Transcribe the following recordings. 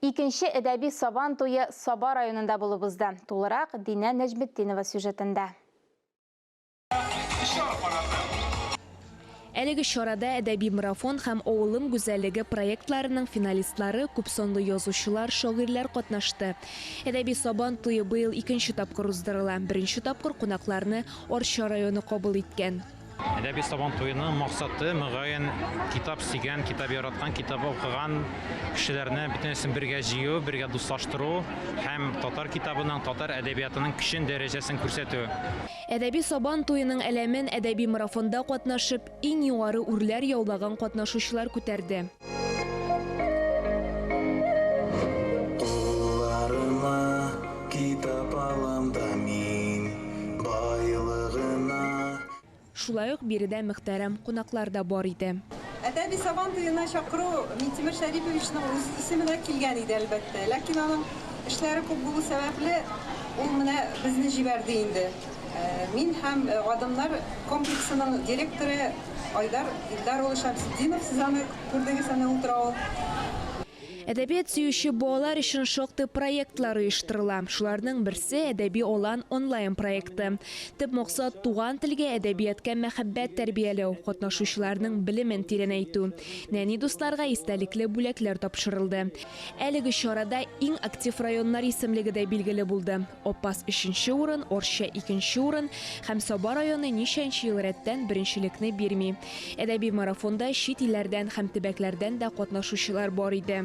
Икенче әдәби Сабан туе Саба районында булып узды. Тулырак Динә Нәҗметдинова сюжетында. Әлеге чарада Әдәби марафон һәм Авылым гүзәллеге проектларының финалистлары, күпсанлы язучылар, шагыйрьләр катнашты. Әдәби Сабан туе быел икенче тапкыр уздырыла. Беренче тапкыр кунакларны Арча районы кабул иткән. Әдәби Сабан туеның максаты, мөгаен, китап сөйгән, китап яраткан, китап укыган кешеләрне бөтенесен бергә җыю, бергә дуслаштыру һәм татар китабының, татар әдәбиятының көчен, дәрәҗәсен күрсәтү. Әдәби Сабан туеның әләмен әдәби марафонда катнашып, иң югары үрләр яулаган катнашучылар күтәрде. Кулларыма китап алам да мин, байлыгына. Шулай ук биредә мөхтәрәм кунаклар да бар иде. Әдәби Сабан туена чакыру Минтимер Шәриповичның үз исеменә килгән иде, әлбәттә. Ләкин аның эшләре күп булу сәбәпле, ул менә безне җибәрде инде. Мин һәм Адымнар комплексының директоры Айдар Илдар улы Шәмсетдинов, сез аны күрдегез, әнә утыра ул. Әдәбият сөюче балалар өчен шактый проектлар оештырыла. Шуларның берсе, Әдәби алан онлайн проекты. Төп максат, туган телгә, әдәбиятка мәхәббәт тәрбияләү, катнашучыларның белемен тирәнәйтү. Нәни дусларга истәлекле бүләкләр тапшырылды. Әлеге чарада иң актив районнар исемлеге дә билгеле булды. Апас өченче урын, Арча икенче урын һәм Саба районы ничәнче ел рәттән беренчелекне бирми. Әдәби марафонда чит илләрдән һәм төбәкләрдән дә катнашучылар бар иде.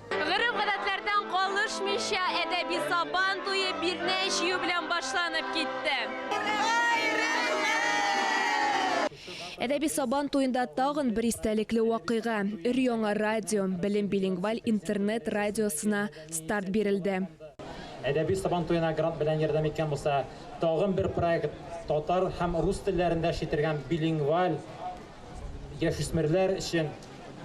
Гореф-гадәтләрдән калышмыйча, әдәби Сабан туе бирнә җыю белән башланып китте. Әдәби Сабан туенда тагын бер истәлекле вакыйга, өр-яңа радио, Белем билингваль интернет радиосына старт бирелде. Әдәби Сабан туена грант белән ярдәм иткән булса, тагын бер проект татар һәм рус телләрендә эш итергән билингваль яшүсмерләр өчен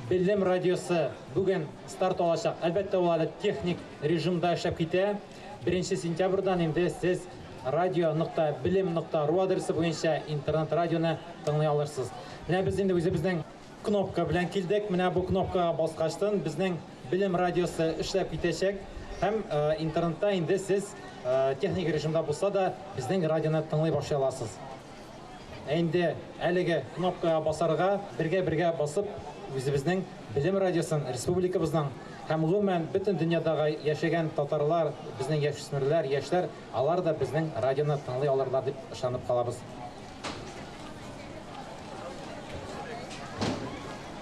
Белем радиосы бүген старт алачак. Әлбәттә, ул әле техник режимда эшләп китә. Беренче сентябрьдән инде сез радио нокта белем нокта ру адресы буенча интернет-радионы тыңлый алырсыз. Менә без инде үзебезнең Кнопка белән килдек. Менә бу кнопкага баскачтын безнең Белем радиосы эшләп китәчәк һәм интернетта инде сез техник режимда булса да безнең радионы тыңлый башлый аласыз. Ә инде әлеге кнопкага басарга бергә-бергә басып үзебезнең Белем радиосын республикабызның һәм гомумән бөтен дөньядагы яшәгән татарлар, безнең яшүсмерләр, яшьләр, алар да безнең радионы тыңлый алырлар дип ышанып калабыз.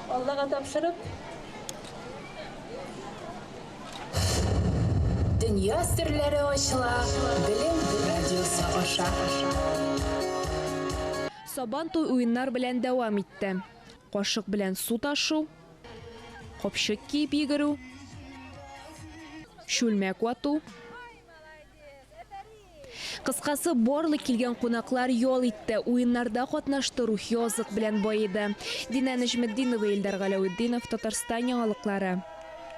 Аллага тапшырып. Дөнья серләре ачыла Белем радиосы аша. Сабан туй уеннар белән дәвам итте. Кашык белән су ташу, капчык киеп йөгерү, чүлмәк вату. Кыскасы, барлык килгән кунаклар ял итте, уеннарда катнашты, рухи азык белән баеды. Динә Нәҗметдинова, Илдар Галәветдинов, Татарстан яңалыклары.